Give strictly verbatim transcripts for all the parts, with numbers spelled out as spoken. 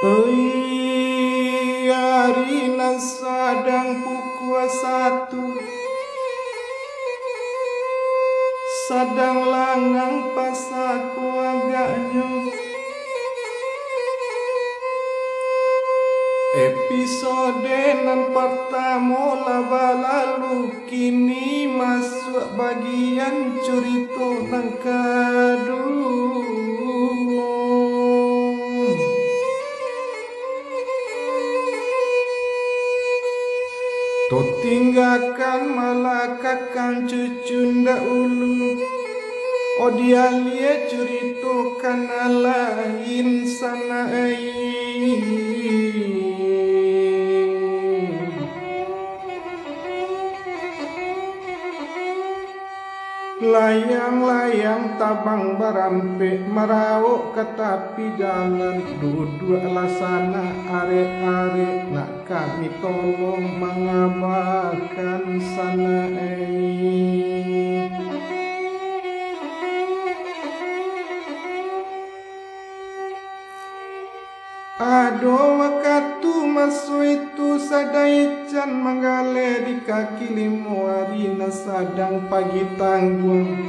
Oi, ari nan sadang pukua satu, sadang langang pasako agaknyo. Episode nan partamo lah balalu, kini masuak bagian curito nan kaduo. Totinggakan malakakang cucun daulu, odialie curito ka nan lain sanai. Layang-layang tabang barampek, maraok ka tapi jalan, duduaklah sanak arek-arek, nak kami tolong mangabakan sanai. Ado wakatu maso itu sadai ican manggaleh di kaki limo ari nan sadang pagi tangguang.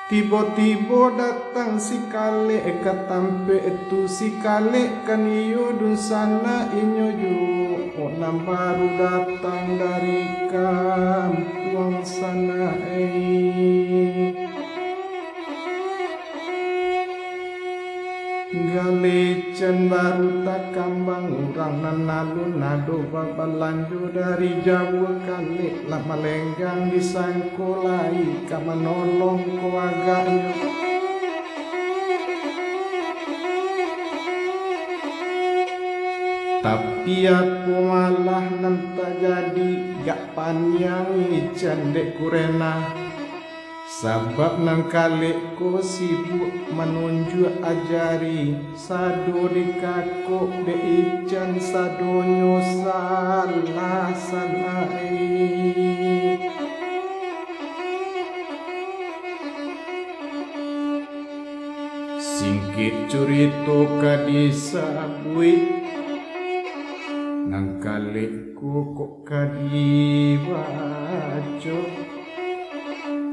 Tibo-tibo datang si Kalek ka tampek tu. Si Kalek kan iyo dunsanak inyo juo, nan baru datang dari kampuang sanai. Galeh ican baru takambang, urang nan alun ado babalanjo dari jauah, Kalek lah malenggang disangko lai ka manolong ko agaknyo. Tapi apo malah nan tajadi, gak paniang ican dek kurenah. Sabab nan Kalek ko sibuk manunjuak ajari, sado dikakok dek ican sadonyo salah sanai. Singkek curito ka disabuik, nan Kalek ko kok ka dibaco.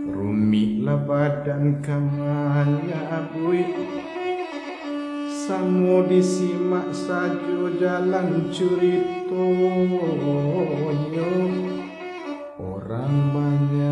Rumiklah badan ka manyabuik, samo disimak sajo jalan curitonyo. Orang banyak